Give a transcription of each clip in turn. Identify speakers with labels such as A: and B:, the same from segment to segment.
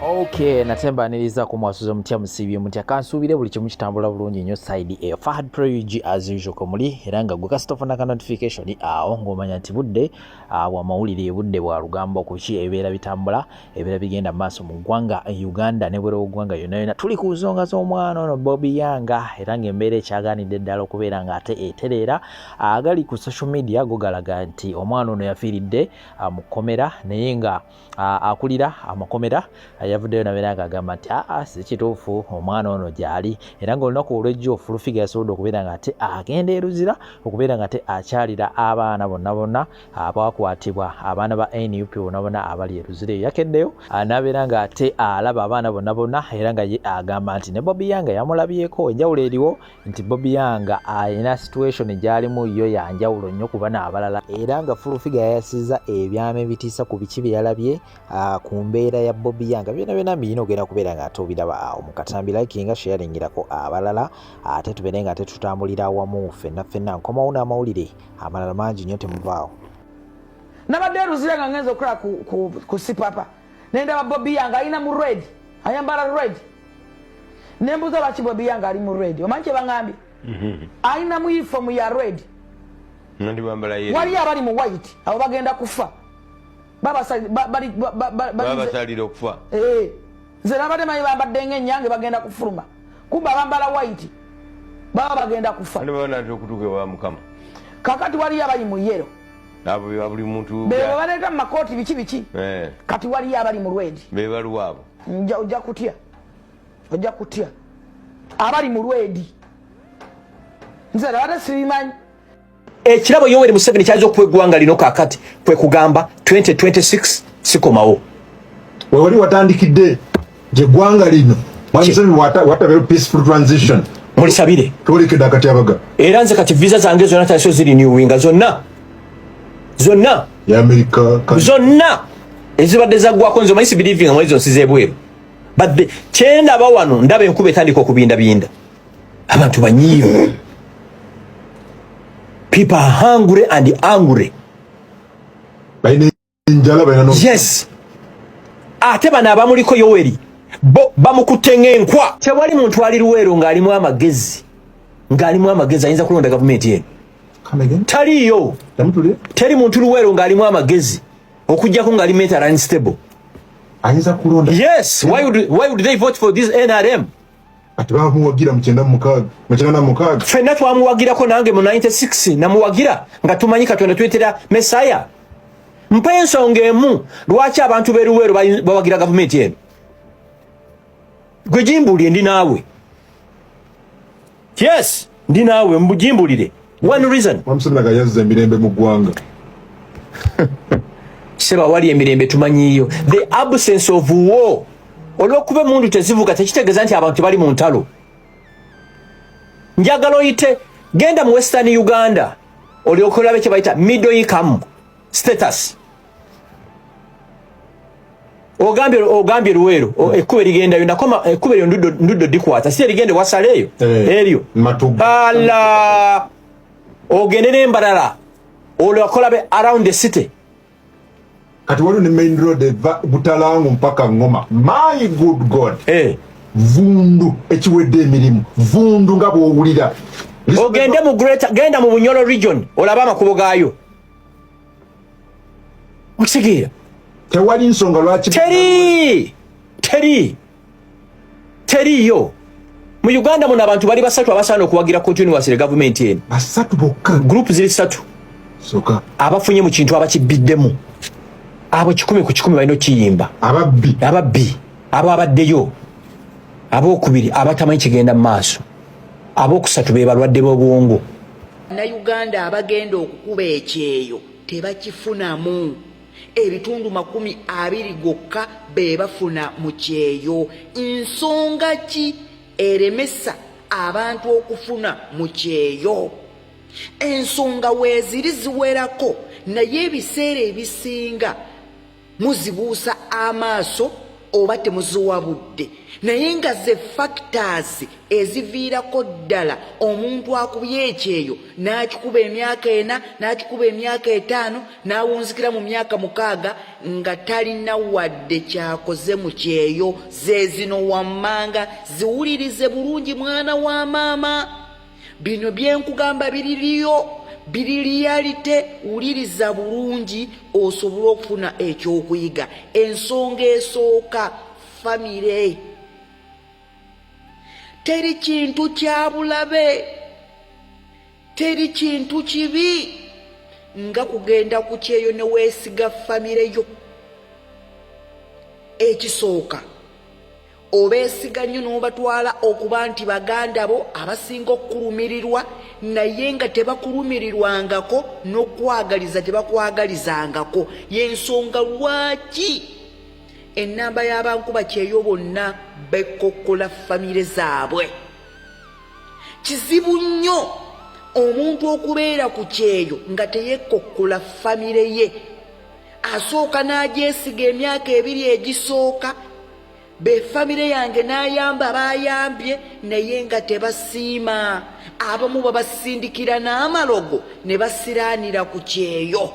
A: Okay, nate mbaniriza ku mwasuze mutya, musiibye mutya? Kansuubire buli kimu kitambula bulungi nnyo side eyo. Fahad Pro UG as usual komuli, era nga gwe kasita ofuna ka notification awo ng'omanya nti budde bwa mawulire, budde bwa lugambo ku ki ebibeera bitambula, ebibeera bigenda mu maaso mu ggwanga Uganda ne bweru w'eggwanga yonna yonna. Tuli ku nsonga z'omwana ono Bobi Young, era ng'embeera ekyaganidde ddala okubeera ng'ate etereera. Agali ku social media go galaga nti omwana ono yafiiridde mu kkomera, naye nga akulira amakomera yavuddeyo nabeera nga agamba nti aa, si kituufu, omwana ono gyali. Era ng'olunaku olw'ejjo Full Figure yasobodde okubeera nga ate agenda e Luzira okubeera nga ate akyalira abaana bonna bonna abakwatibwa, abaana ba NUP bonna bonna abali e Luzira eyo. Yakeddeyo n'abeera nga ate alaba abaana bonna bonna, era nga ye agamba nti ne Bobi Young yamulabyeko. Enjawulo eriwo nti Bobi Young alina situation gy'alimu yo ya njawulo nnyo ku bano abalala, era nga Full Figure yayasizza ebyama ebitiisa ku biki bye yalabye ku mbeera ya Bobi Young. Byonna byonna mbiyina ogenda kubeera nga ate obiraba awo mu katambi. Likinga, sharingirako abalala, ate tubeere nga ate tutambulira awamu ffenna ffenna. Nkomawo n'amawulire amalala mangi nnyo, temuvaawo.
B: Nabadde eruzira nga ngenza okukola ku Sipapa, nendaba Bobi Young alina mu red, ayambala red. Nembuuza lwaki Bobi Young ali mu red. Omanyi kyebaŋambye? Alina mu uniform ya red.
C: Nandi bambala ye.
B: Waliyo abali mu white, abo bagenda kufa.
C: Babasalira okufa.
B: Eh, nze nabadde manyi bambadde ngaenyange bagenda kufuluma, kumba abambala white baba bagenda kufa.
C: Andi baba natera okutuuka ewa Mukama.
B: Kakati waliyo abali mu yellow.
C: Abo be buli muntu.
B: Bebo baleeta mu makooti biki biki. Kati waliyo abali mu red.
C: Be baluwa abo?
B: Ojja kutya, ojja kutya abali mu red. Nze nabadde sibimanyi.
D: Ekirabo Yoweri Museveni kyayinza okuwa eggwanga lino kakati kwe kugamba 2026 sikomawo.
E: Wewali watandikidde gyeggwanga lino, Mwami Museveni, watabeero peaceful transition.
D: Mulisabire.
E: Twolekedde akatyabaga.
D: Era nze kati visa zange zonna taliso zirenewinga zonna zonna.
E: Ya Amerika?
D: Zonna ezibadde zaggwako. Nze omanyi sibelievinga mu ezo nsi z'ebweru, but kyendaba wano, ndaba enkuba etandika okubindabinda, abantu banyiivu, people are hungry and angry.
E: Balina enjala, balina no
D: Yes, ate bano abamuliko Yoweri bo bamukutte ng'enkwa. Tewali muntu ali Luweero ng'alimu amagezi, ng'alimu amagezi ayinza kulonda gavumenti eno.
E: Come again?
D: Taliiyo.
E: Tamutulire.
D: Teri muntu Luweero ng'alimu amagezi, okuggyako ng'ali mental unstable.
E: Ayinza kulonda?
D: Yes, why would they vote for this NRM?
E: Ati bamuwagira mu 96, mu 96.
D: Ffenna twamuwagirako, nange mu 96 namuwagira nga tumanyi Katonda tuyitira Mesaya. Mpa ensonga emu lwaki abantu b'e Luweero bawagira gavumenti eno. Gwe gimbuulire, ndi naawe. Yes, ndi naawe, mbugimbulire one reason.
E: Mwami Museveni aga yazza emirembe mu ggwanga.
D: Seba, wali emirembe tumanyiyo. The absence of war, olw'okuba emundu tezivuga tekitegeeza nti abantu bali mu ntalo. Njagala oyite, genda mu Western Uganda olyoke olabe kye bayita middle income status. Ogambye Luweero, ekkubo erigendayo nakoma, ekkubo eryo nduddo dikwata, si erigenda ewasala eyo?
E: Eh,
D: eryo.
E: Matuga.
D: Ala ogende n'embalala olyoke olabe around the city.
E: Kati waliwo ne main road eva Butalangu mpaka Ngoma, my good God. Vundu ekiwedde emirimu, vundu nga bw'owulira.
D: Ogende mu greater, genda mu Bunyoro region olabe amakubo gaayo, okitegeera?
E: Tewali nsonga lwaki.
D: Teri, teri, teriyo. Mu Uganda muno abantu bali basatu abasaana okuwagira continuously gavumenti eno.
E: Basatu bokka?
D: Group ziri ssatu.
E: Soka.
D: Abafunye mu kintu, abakibiddemu, abo 100 ku 100 balina okiyimba.
E: Ababbi.
D: Ababbi abo abaddeyo. Abookubiri, abatamanyi kigenda mu maaso. Abokusatu be balwadde b'obwongo.
F: Bannayuganda abagenda okukuba ekyeyo tebakifunamu. Ebitundu 20 gokka be bafuna mu kyeyo. Nsonga ki eremesa abantu okufuna mu kyeyo? Ensonga weeziri ziwerako, naye ebiseera ebisinga muzibuusa amaaso. oba temuziwa budde naye nga ze factors eziviirako ddala omuntu akubye ekyeyo n'akikuba emyaka ena n'akikuba emyaka etaano n'awunzikira mu myaka mukaaga nga talina wadde kyakoze mu kyeyo ze zino wammanga ziwulirize bulungi mwana wa maama bino byenkugamba biririyo biri reality wuliriza bulungi osobole okufuna ekyokuyiga ensonga esooka famire teri kintu kya bulabe teri kintu kibi nga kugenda ku kyeyo ne weesiga famire yo ekisooka obeesiga nnyo n'obatwala okuba nti baganda bo abasinga okukulumirirwa naye nga tebakulumirirwangako n'okukwagaliza tebakwagalizangako y'ensonga lwaki ennamba y'abankuba kyeyo bonna bekkokkola famire zaabwe kizibu nnyo omuntu okubeera ku kyeyo nga teyekkokkola famire ye asooka n'agyesiga emyaka ebiri egisooka be famire yange n'ayamba baayambye naye nga tebasiima abamu babasindikira n'amalogo ne basiraanira ku kyeyo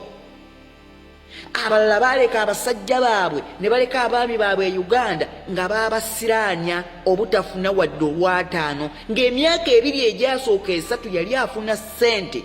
F: abalala baaleka abasajja baabwe ne baleka abaami baabwe e uganda nga baabasiraanya obutafuna wadde olwataano ng'emyaka ebiri egyasooka esatu yali afuna ssente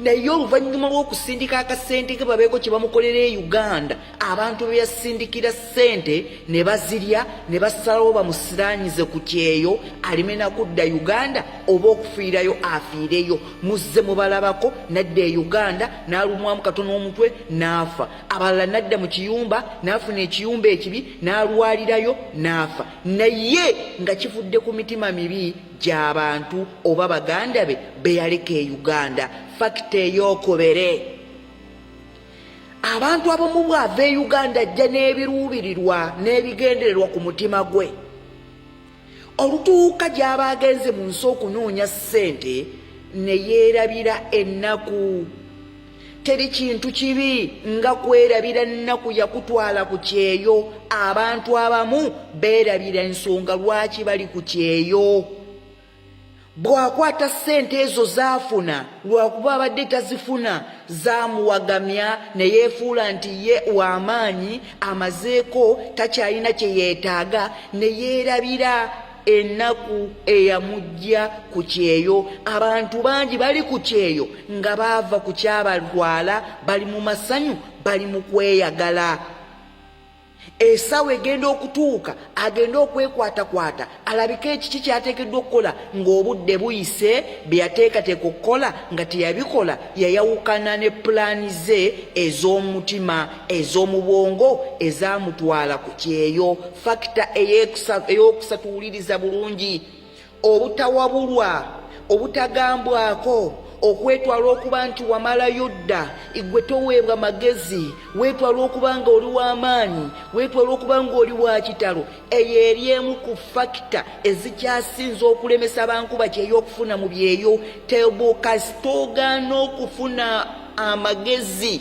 F: naye oluvannyuma lw'okusindika akasente ke babeeko kye bamukolera e uganda abantu be yasindikira ssente ne bazirya ne basalawo bamusiraanyize ku kyeyo aleme nakudda uganda oba okufiirayo afiireyo muzze mubalabako nadda e uganda n'alumwamu katono omutwe n'afa abalala nadda mu kiyumba n'afuna ekiyumba ekibi n'alwalirayo n'afa naye nga kivudde ku mitima mibi gy'abantu oba baganda be beyaleka e uganda fakita ey'okubere abantu abamu bw'ava e uganda ajja n'ebiruubirirwa n'ebigendererwa ku mutima gwe olutuuka gy'aba agenze mu nsi okunoonya ssente ne yeerabira ennaku teri kintu kibi nga kwerabira nnaku yakutwala ku kyeyo abantu abamu beerabira ensonga lwaki bali ku kyeyo bw'akwata ssente ezo zaafuna lwakuba abadde tazifuna zamuwagamya ne yeefuula nti ye w'amaanyi amazeeko takyalina kye yeetaaga ne yeerabira ennaku eyamujja ku kyeyo abantu bangi bali ku kyeyo nga baava ku kyabalwala bali mu masanyu bali mu kweyagala esaawa egenda okutuuka agende okwekwatakwata alabike ekiki kyateekeddwa okukola ng'obudde buyise bye yateekateeka okukola nga teyabikola yayawukana ne pulaani ze ez'omutima ez'omu bwongo ezamutwala ku kyeyo fakita ey'okusatu wuliriza bulungi obutawabulwa obutagambwako okwetwala okuba nti wamalayo dda igwe toweebwa magezi weetwala okuba nga oli w'amaanyi weetwala okuba nga oli wa kitalo eyo eri emu ku fakita ezikyasinza okulemesa bankuba kyeyo okufuna mu byeyo tebukasitogaana okufuna amagezi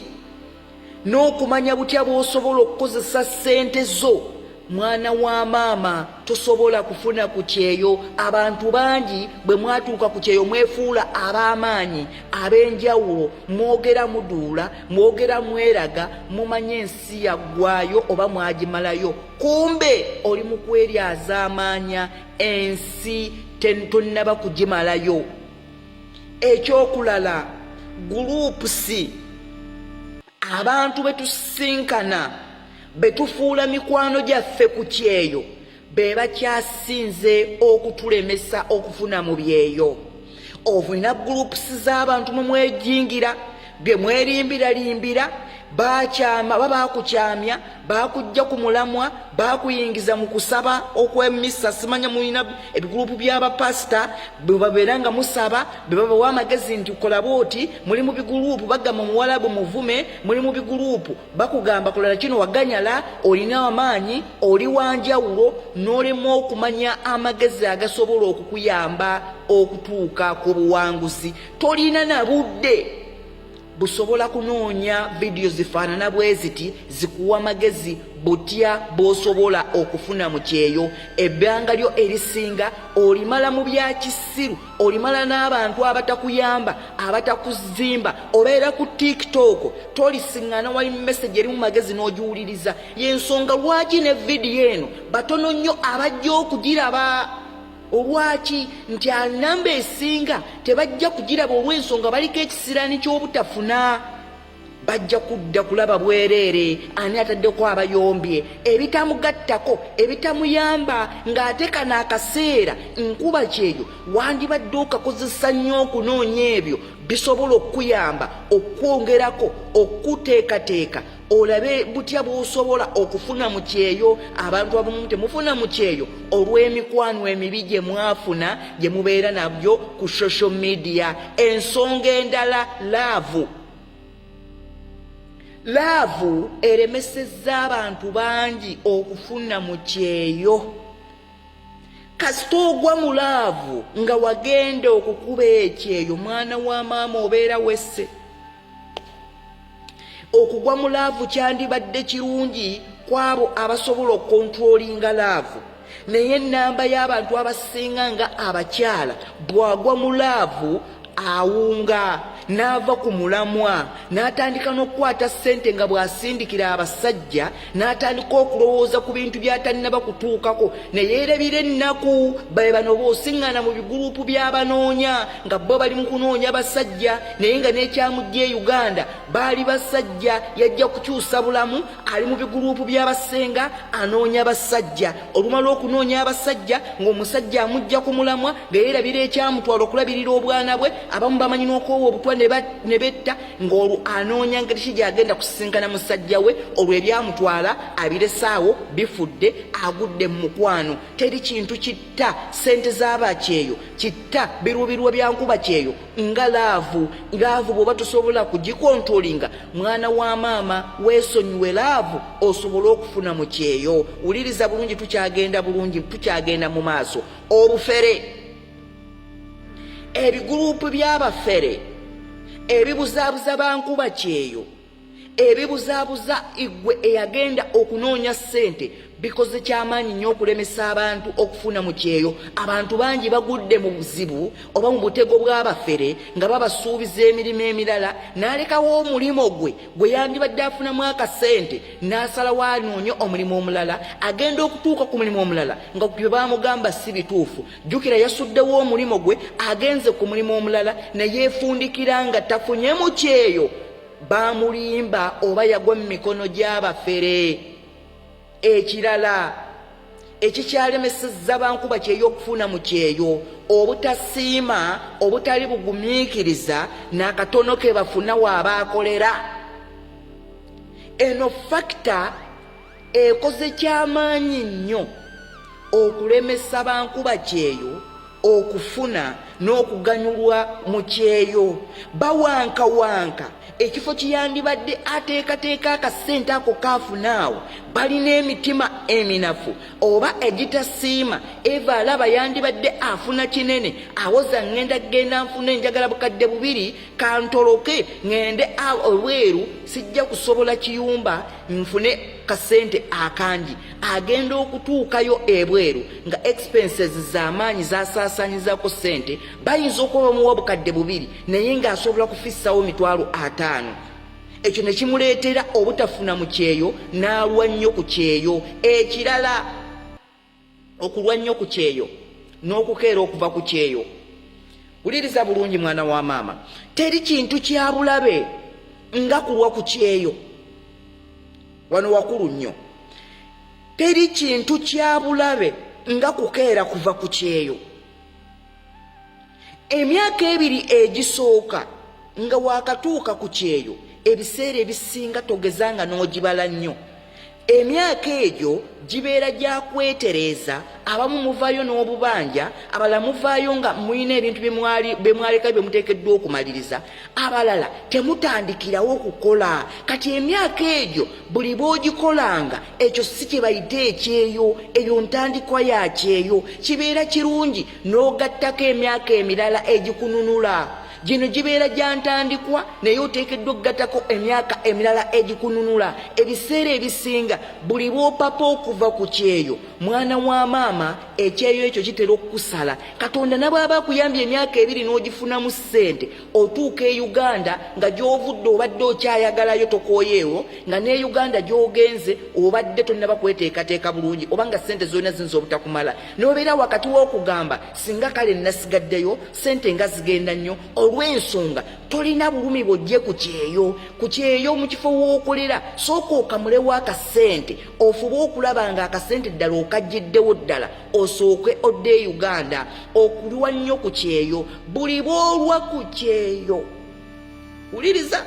F: n'okumanya butya bw'osobola okukozesa ssente zo mwana wa maama tosobola kufuna ku kyeyo abantu bangi bwe mwatuuka ku kyeyo mwefuula ab'amaanyi ab'enjawulo mwogera muduula mwogera mweraga mumanye ensi yaggwayo oba mwagimalayo kumbe oli mu kweryazaamaanya ensi tonnaba kugimalayo ekyokulala gulupusi abantu betusisinkana betufuula mikwano gyaffe ku kyeyo be bakyasinze okutulemesa okufuna mu byeyo olina gulupusi z'abantu mwe mwejingira bye mwerimbiralimbira bakyama babakukyamya bakujja ku mulamwa bakuyingiza mu kusaba okwemisa simanya mulina ebigulupu by'abapasita bwebabeera nga musaba bebabawa amagezi nti kola bwoti muli mu bigulupu bagamba muwalabu muvume muli mu bigulupu bakugamba kolala kino waganyala olina amaanyi oli wanjawulo n'olema okumanya amagezi agasobola okukuyamba okutuuka ku buwanguzi tolina na budde busobola kunoonya vidiyo zifaanana bwe ziti zikuwa magezi butya bw'osobola okufuna mu kyeyo. Ebbanga lyo erisinga olimala mu bya kisiru, olimala n'abantu abatakuyamba, abatakuzimba. Obeera ku TikTok, tolisiŋŋana wali message eri mu magezi n'ogiwuliriza. Y'ensonga lwaki ne vidiyo eno batono nnyo abajja okugiraba. Olwaki nti anamba esinga tebajja kugiraba olw'ensonga baliko ekisiraani ky'obutafuna. Bajja kudda kulaba bwereere ani ataddeko abayombye ebitamugattako, ebitamuyamba, ng'ate kano akaseera nkuba kyeyo wandibadde okakozesa nnyo okunoonya ebyo bisobola okukuyamba, okukwongerako, okukuteekateeka olabe butya bw'osobola okufuna mu kyeyo. Abantu abamu temufuna mu kyeyo olw'emikwano emibi gye mwafuna, gye mubeera nabyo ku social media. Ensonga endala, love. Love eremesezza abantu bangi okufuna mu kyeyo. Kasita ogwa mu love nga wagenda okukuba ekyeyo, mwana wa maama, obeera wesse. Okugwa mu love kyandibadde kirungi kwabo abasobola okucontrollinga love, naye enamba y'abantu abasinga nga abakyala, bw'agwa mu love awunga n'ava ku mulamwa, n'atandika n'okukwata ssente nga bw'asindikira abasajja, n'atandika okulowooza ku bintu by'atannaba kutuukako, ne yeerabira ennaku. Babe bano b'osiŋŋana mu biguruupu by'abanoonya nga bo bali mu kunoonya basajja, naye nga n'ekyamujja e Uganda baali basajja, yajja kukyusa bulamu. Ali mu biguruupu by'abasenga anoonya basajja. Olumala okunoonya abasajja, ng'omusajja amujja ku mulamwa, nga yeerabira ekyamutwala okulabirira obwana bwe. Abamu bamanyi n'okwowa obutwa ne betta, ng'olwo anoonya ngeri ki gy'agenda kusisinkana musajja we. Olwo ebyamutwala abiresaawo, bifudde, agudde mu mukwano. Teri kintu kitta ssente z'abakyeyo, kitta biruubirwa bya nkuba kyeyo nga love. Love bw'oba tosobola kugicontrollinga, mwana wa maama, weesonyiwe love osobole okufuna mu kyeyo. Wuliriza bulungi, tukyagenda bulungi, tukyagenda mu maaso. Obufere, ebiguruupu by'abafere ebibuzaabuza bankuba kyeyo, ebibuzaabuza igwe eyagenda okunoonya ssente, bikoze kyamaanyi nnyo okulemesa abantu okufuna mu kyeyo. Abantu bangi bagudde mu buzibu oba mu butego bw'abafere nga babasuubiza emirimu emirala, n'alekawo omulimu gwe gwe yandibadde afunamu akasente, n'asalawo anoonye omulimu omulala. Agenda okutuuka ku mulimu omulala nga bye bamugamba si bituufu. Jjukira, yasuddewo omulimu gwe, agenze ku mulimu omulala, neyeefundikira nga tafunye mu kyeyo. Bamulimba oba yagwa mu mikono gy'abafere. Ekirala ekikyalemesezza bankuba kyeyo okufuna mu kyeyo, obutasiima, obutali bugumiikiriza n'akatono ke bafuna waabaakolera. Eno factor ekoze kyamaanyi nnyo okulemesa bankuba kyeyo okufuna n'okuganyulwa mu kyeyo. Bawankawanka ekifo kiyandibadde ateekateeka akasente ako kaafunaawo. Balina emitima eminafu oba egitasiima. Eva alaba yandibadde afuna kinene, awoza ŋŋenda genda nfune, njagala 2000, kantoloke ŋŋende ebweru, sijja kusobola kiyumba, nfune kasente akangi. Agenda okutuukayo ebweru nga expenses z'amaanyi zasaasaanyizako ssente. Bayinza okuba bamuwa 2000, naye ng'asobola kufissawo 50,000. Ekyo ne kimuleetera obutafuna mu kyeyo, n'alwa nnyo ku kyeyo. Ekirala, okulwa nnyo ku kyeyo n'okukeera okuva ku kyeyo. Wuliriza bulungi, mwana wa maama, teri kintu kya bulabe nga kulwa ku kyeyo. Wano wakulu nnyo. Teri kintu kya bulabe nga kukeera kuva ku kyeyo. Emyaka 2 egisooka nga wakatuuka ku kyeyo, ebiseera ebisinga togezanga n'ogibala nnyo. Emyaka egyo gibeera gya kwetereeza. Abamu muvaayo n'obubanja, abalala muvaayo nga mulina ebintu bye mwaleka bye muteekeddwa okumaliriza, abalala temutandikirawo kukola. Kati emyaka egyo buli bw'ogikolanga, ekyo si kye bayita ekyeyo, eyo ntandikwa ya kyeyo. Kibeera kirungi n'ogattako emyaka emirala egikununula. Gino gibeera gya ntandikwa, naye oteekeddwa okugatako emyaka emirala egikununula. Ebiseera ebisinga buli bw'opapa okuva ku kyeyo, mwana wa maama, ekyeyo ekyo kitera okukusala. Katonda nabwaba akuyambye emyaka ebiri n'ogifunamu ssente, otuuka e Uganda nga gy'ovudde obadde okyayagalayo, tokooyeewo, nga ne Uganda gy'ogenze obadde tonnaba kweteekateeka bulungi, oba nga ssente zolina ziyinza obutakumala, n'obeera wakati w'okugamba singa kale nasigaddeyo, ssente nga zigenda nnyo, olw'ensonga tolina bulumi bw'ojje ku kyeyo. Ku kyeyo mu kifo w'okolera, sooka okamulewo akasente, ofube okulaba nga akasente ddala okajjiddewo ddala, osooke odde e Uganda. Okulwa nnyo ku kyeyo, buli bw'olwa ku kyeyo, wuliriza,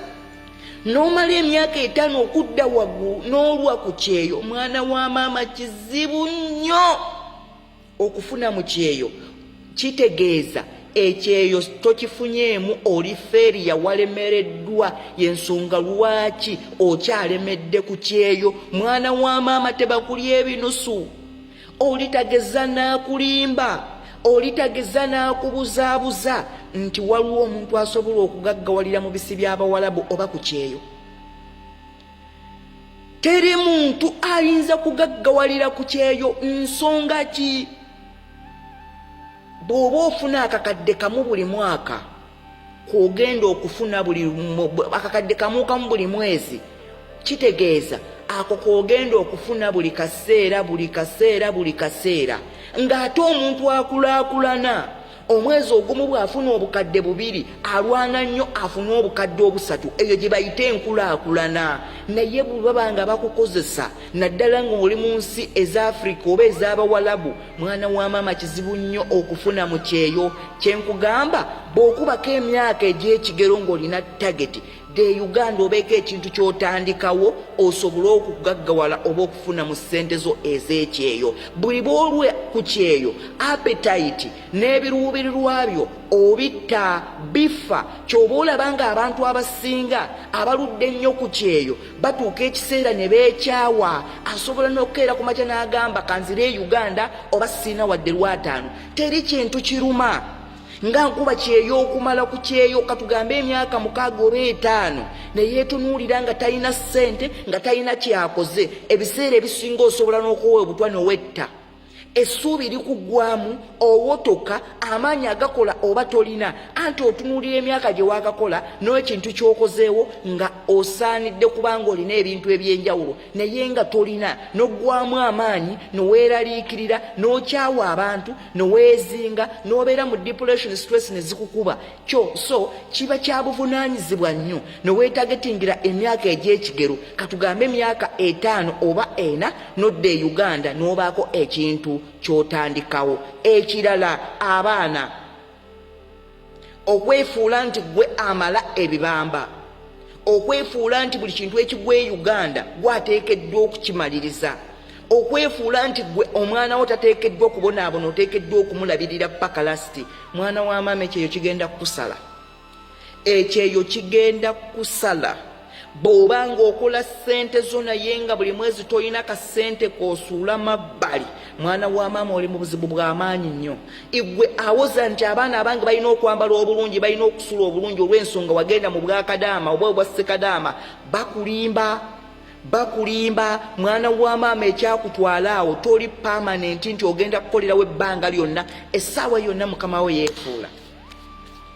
F: n'omala emyaka etaano okudda waggulu n'olwa ku kyeyo, mwana wa maama, kizibu nnyo okufuna mu kyeyo. Kitegeeza ekyeyo tokifunyeemu, oli feeriya, walemereddwa. Yensonga lwaki okyalemedde ku kyeyo. Mwana wa maama, tebakulya ebinusu. Oli tageza n'akulimba, oli tageza n'akubuzaabuza nti waliwo omuntu asobola okugaggawalira mu bisi by'Abawalabu oba ku kyeyo. Teri muntu ayinza kugaggawalira ku kyeyo. Nsonga ki? Bw'oba ofuna akakadde kamu buli mwaka, kwogenda okufuna buli akakadde kamu kamu buli mwezi, kitegeeza ako kwogenda okufuna buli kaseera, buli kaseera, buli kaseera. Ng'ate omuntu akulaakulana, omwezi ogumu bw'afuna obukadde bubiri, alwana nnyo afune obukadde obusatu. Eyo gye bayita enkulaakulana. Naye bwe baba nga bakukozesa, naddala ng'oli mu nsi eza Afirika oba ez'Abawalabu, mwana wa maama, kizibu nnyo okufuna mu kyeyo. Kyenkugamba, bw'okubako emyaka egy'ekigero ng'olina target de Uganda, obeeko ekintu ky'otandikawo osobole okugaggawala oba okufuna mu ssente zo ez'ekyeyo. Buli bw'olwe ku kyeyo, appetite n'ebiruubirirwa byo obitta, bifa. Kyoba olaba ng'abantu abasinga abaludde ennyo ku kyeyo batuuka ekiseera ne beekyawa. Asobola n'okukeera ku makya n'agamba, kanzire e Uganda oba siina wadde lwataano. Teri kintu kiruma nga nkuba kyeyo okumala ku kyeyo, katugambe emyaka 6 oba 5, neyeetunuulira nga talina ssente, nga talina kyakoze. Ebiseera ebisinga osobola n'okuwa obutwa nowetta, essuubi likuggwamu, owotoka, amaanyi agakola oba tolina, anti otunuulira emyaka gye waakakola n'ekintu ky'okozeewo nga osaanidde kubanga olina ebintu ebyenjawulo, naye nga tolina, n'oggwamu amaanyi, noweeraliikirira, n'okyawa abantu, noweezinga, n'obeera mu depression, stress ne zikukuba kyo. So kiba kya buvunaanyizibwa nnyo noweetagetingira emyaka egy'ekigero, katugambe emyaka 5 oba 4, n'odda e Uganda n'obaako ekintu ky'otandikawo. Ekirala, abaana, okwefuula nti gwe amala ebibamba, okwefuula nti buli kintu ekigwa e Uganda gwateekeddwa okukimaliriza, okwefuula nti gwe omwana wo tateekeddwa kubonaabona, oteekeddwa okumulabirira paka last, mwana wa maama, ekyeyo kigenda kukusala. Ekyeyo kigenda kukusala. Bw'oba ng'okola ssente zo naye nga buli mwezi tolina kasente k'osuula mabbali, mwana wa maama, oli mu buzibu bw'amaanyi nnyo. Igwe awoza nti abaana abange balina okwambala obulungi, balina okusula obulungi, olw'ensonga wagenda mu bwakadaama oba obwa ssekadaama, bakulimba, bakulimba. Mwana wa maama, ekyakutwala awo toli permanent nti ogenda kukolerawo ebbanga lyonna. Essaawa yonna mukama we yeefuula,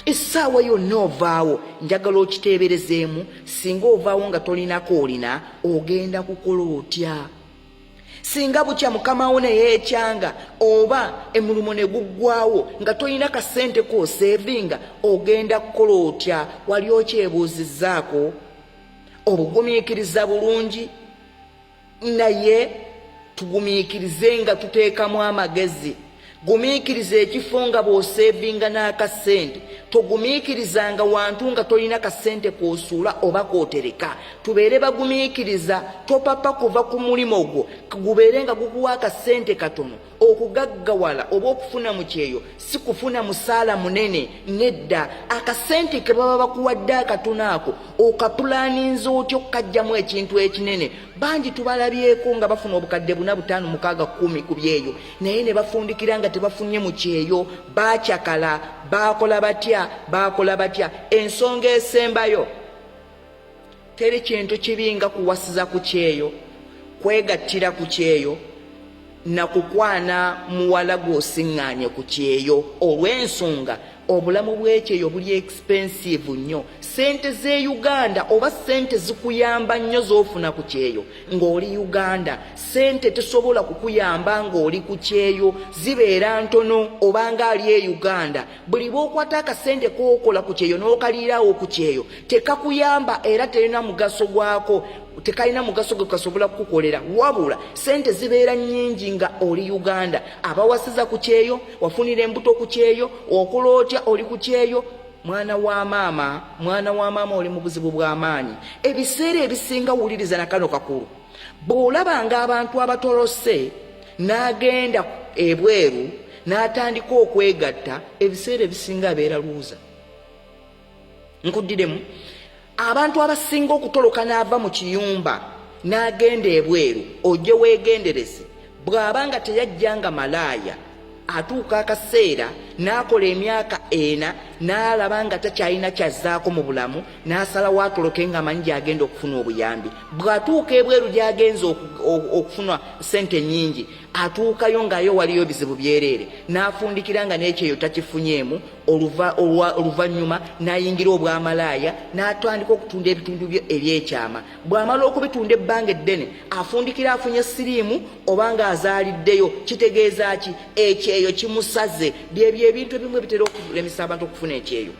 F: essaawa yonna ovaawo. Njagala okiteeberezeemu, singa ovaawo nga tolinako olina, ogenda kukola otya? Singa bukya mukamawo neyeekyanga oba emulumo ne guggwawo nga tolina kasente k'osevinga, ogenda kukola otya? Wali okyebuuzizzaako? Obugumiikiriza bulungi, naye tugumiikirize nga tuteekamu amagezi. Gumiikiriza ekifo nga bw'osevinga n'akasente. Togumiikirizanga wantu nga tolina kasente k'osuula oba k'otereka. Tubeere bagumiikiriza. Topapa kuva ku mulimu gwo, gubeere nga gukuwa akasente katono. Okugaggawala oba okufuna mu kyeyo si kufuna musaala munene, nedda. Akasente ke baba bakuwadde akatono ako, okapulaninza otya okukajjamu ekintu ekinene? Bangi tubalabyeko nga bafuna obukadde 4, 5, 6, 10 ku byeyo, naye ne bafundikira nga tebafunye mu kyeyo, bakyakala. Baakola batya? Baakola batya? Ensonga esembayo, teri kintu kibi nga kuwasiza ku kyeyo, kwegattira ku kyeyo, na kukwana muwala gw'osiŋŋaanye ku kyeyo, olw'ensonga obulamu bw'ekyeyo buli expensive nnyo. Sente z'e Uganda oba sente zikuyamba nnyo z'ofuna ku kyeyo ng'oli Uganda, sente tesobola kukuyamba ng'oli ku kyeyo, zibeera ntono obanga ali e Uganda. Buli bw'okwata akasente k'okola ku kyeyo n'okaliirawo ku kyeyo, tekakuyamba era terina mugaso gwako, tekalina mugaso gwe kasobola kukukolera. Wabula sente zibeera nnyingi nga oli Uganda. Abawasiza ku kyeyo, wafunira embuto ku kyeyo, okola otya oli ku kyeyo, mwana wa maama, mwana wa maama, oli mu buzibu bw'amaanyi ebiseera ebisinga. Wuliriza na kano kakulu: bw'olabanga abantu abatolose n'agenda ebweru n'atandika okwegatta, ebiseera ebisinga abeera loser. Nkuddiremu: abantu abasinga okutoloka n'ava mu kiyumba n'agenda ebweru, ojje weegendereze, bw'aba nga teyajja nga malaaya, atuuka akaseera n'akola emyaka 4 n'alaba nga takyalina kyazzaako mu bulamu, n'asalawo atoloke ng'amanyi gy'agenda okufuna obuyambi. Bw'atuuka ebweru gy'agenza okufuna sente nnyingi, atuukayo ng'ayo waliyo ebizibu byereere, n'afundikira nga n'ekyeyo takifunyeemu. Oluvannyuma n'ayingira obwamalaaya, n'atandika okutunda ebitundu bye ebyekyama. Bw'amala okubitunda ebbanga eddene, afundikira afunye siriimu oba ng'azaaliddeyo. Kitegeeza ki? Ekyeyo kimusaze. Byebyo ebintu ebimu ebitera okulemesa abantu okufuna ekyeyo.